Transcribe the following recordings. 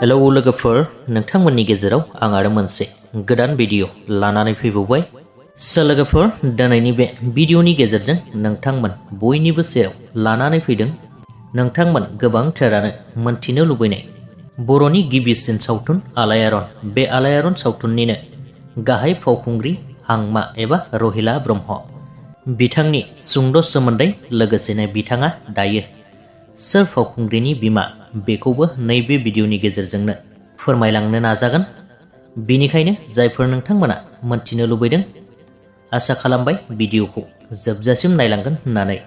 Hello लोगोफोर, नोंथांमोननि गेजेराव आं आरो मोनसे गोदान भिडिअ लानानै फैबावबाय। लोगोफोर, दिनैनि बे भिडिअनि गेजेरजों नोंथांमोन बयनिबो सेराव लानानै फैदों नोंथांमोन गोबांथारानो मोनथिनो लुबैनाय बर'नि गिबिसिन सावथुन आलायारन। बे आलायारन सावथुननिनो गाहाय फावखुंग्रि हांमा एबा रहिला ब्रह्म। बिथांनि सुंद' सोमोन्दै लोगोसेनो बिथाङा दायो सोर फावखुंग्रिनि बिमा बेखौबो नैबे भिडिअनि गेजेरजोंनो फोरमायलांनो नाजागोन। बेनिखायनो जायफोर नोंथांमोना मोनथिनो लुबैदों, आसा खालामबाय भिडिअखौ जोबजासिम नायलांगोन होननानै।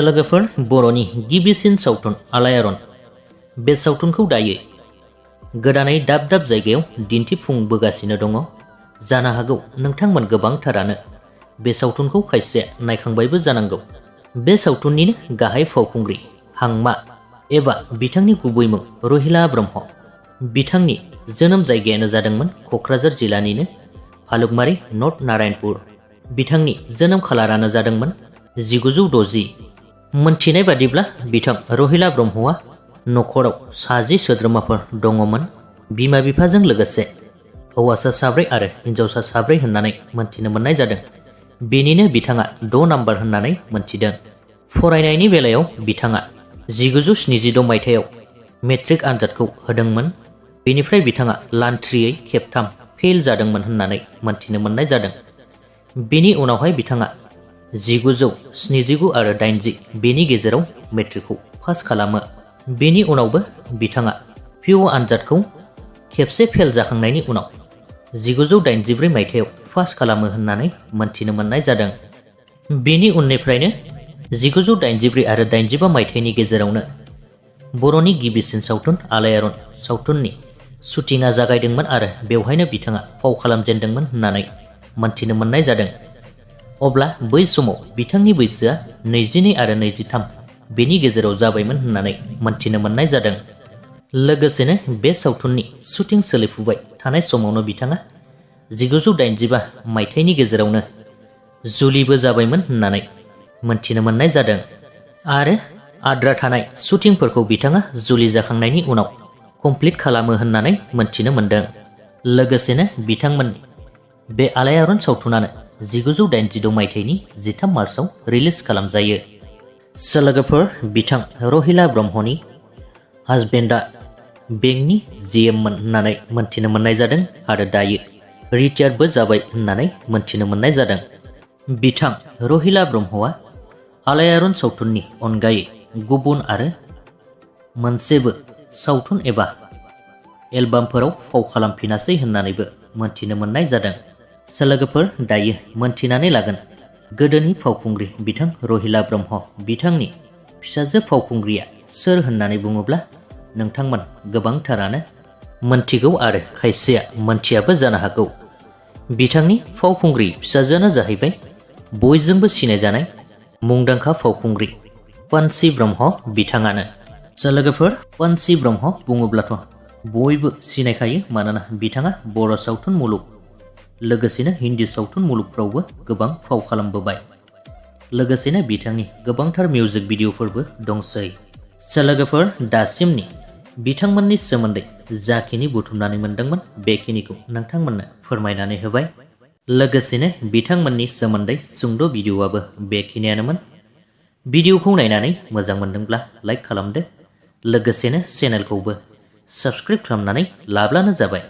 लोगोफोर, बर'नि गिबिसिन सावथुन आलायारन, बे सावथुनखौ दायो गोदानै दाब दाब जायगायाव दिन्थिफुंबोगासिनो दङ। जानो हागौ नोंथांमोन गोबांथारानो बे सावथुनखौ खायसे नायखांबायबो जानांगौ। बे सावथुननिनो गाहाय फावखुंग्रि हांमा एबा बिथांनि गुबै मुं रहिला ब्रह्म। बिथांनि जोनोम जायगायानो जादोंमोन क'क्राझार जिल्लानिनो भालुकमारि नर्थ नारायणपुर। बिथांनि जोनोम खालारानो जादोंमोन 1960। मोनथिनाय बादिब्ला बिथां रहिला ब्रह्मआ न'खराव 60 सोद्रोमाफोर दङमोन। बिमा बिफाजों लोगोसे हौवासा 4 आरो हिन्जावसा 4 होननानै मोनथिनो मोननाय जादों। बेनिनो बिथाङा 6 नाम्बार होननानै मोनथिदों। फरायनायनि बेलायाव बिथाङा 1976 मायथाइयाव मेट्रिक आनजादखौ होदोंमोन। बेनिफ्राय बिथाङा लान्थ्रियै खेबथाम फेल जादोंमोन होननानै मोनथिनो मोननाय जादों। बेनि उनावहाय बिथाङा 1979 आरो 80 बेनि गेजेराव मेट्रिकखौ पास खालामो। बेनि उनावबो बिथाङा पिअ आनजादखौ खेबसे फेल जाखांनायनि उनाव 1984 मायथाइयाव पास खालामो होननानै मोनथिनो मोननाय जादों। बेनि उननिफ्रायनो 1984 आरो 85 मायथाइनि गेजेरावनो बर'नि गिबिसिन सावथुन आलायारन सावथुननि शुटिंआ जागायदोंमोन आरो बेवहायनो बिथाङा फाव खालामजेनदोंमोन होननानै मोनथिनो मोननाय जादों। अब्ला बै समाव बिथांनि बैसोआ 22 आरो 23 बेनि गेजेराव जाबायमोन होननानै मोनथिनो मोननाय जादों। लोगोसेनो बे सावथुननि शुटिं सोलिफुबाय थानाय समावनो बिथाङा 1985 मायथाइनि गेजेरावनो जुलिबो जाबायमोन होननानै मोनथिनो मोननाय जादों। आरो आद्रा थानाय शुटिंफोरखौ बिथाङा जुलि जाखांनायनि उनाव कमप्लिट खालामो होननानै मोनथिनो मोनदों। लोगोसेनो बिथांमोननि बे आलायारन सावथुनानो 1986 मायथाइनि 13 मार्चआव रिलिज खालामजायो। लोगोफोर, बिथां रहिला ब्रह्मनि हासबेन्डआ बेंकनि GM मोन होननानै मोनथिनो मोननाय जादों आरो दायो रिटायार्डबो जाबाय होननानै मोनथिनो मोननाय जादों। बिथां रहिला ब्रह्मआ आलायारन सावथुननि अनगायै गुबुन आरो मोनसेबो सावथुन एबा एलबामफोराव फाव खालामफिनासै होननानैबो मोनथिनो मोननाय जादों। लोगोफोर, दायो मोनथिनानै लागोन गोदोनि फावखुंग्रि बिथां रहिला ब्रह्म बिथांनि फिसाजो फावखुंग्रिया सोर होननानै बुङोब्ला नोंथांमोन गोबांथारानो मोनथिगौ आरो खायसेया मोनथियाबो जानो हागौ। बिथांनि फावखुंग्रि फिसाजोआनो जाहैबाय बयजोंबो सिनायजानाय मुंदांखा फावखुंग्रि पान्सि ब्रह्म बिथाङानो। लोगोफोर, पान्सि ब्रह्म बुङोब्लाथ' बयबो सिनायखायो, मानोना बिथाङा बर' सावथुन मुलुग लोगोसेनो हिन्दी सावथुन मुलुगफ्रावबो गोबां फाव खालामबोबाय। लोगोसेनो बिथांनि गोबांथार मिउजिक भिडिअफोरबो दंसै। लोगोफोर, दासिमनि बिथांमोननि सोमोन्दै जाखिनि बुथुमनानै मोनदोंमोन बेखिनिखौ नोंथांमोननो फोरमायनानै होबाय। लोगोसेनो बिथांमोननि सोमोन्दै सुंद' भिडिअआबो बेखिनियानोमोन। भिडिअखौ नायनानै मोजां मोनदोंब्ला लाइक खालामदो। लोगोसेनो चेनेलखौबो साबस्क्राइब खालामनानै लाब्लानो जाबाय।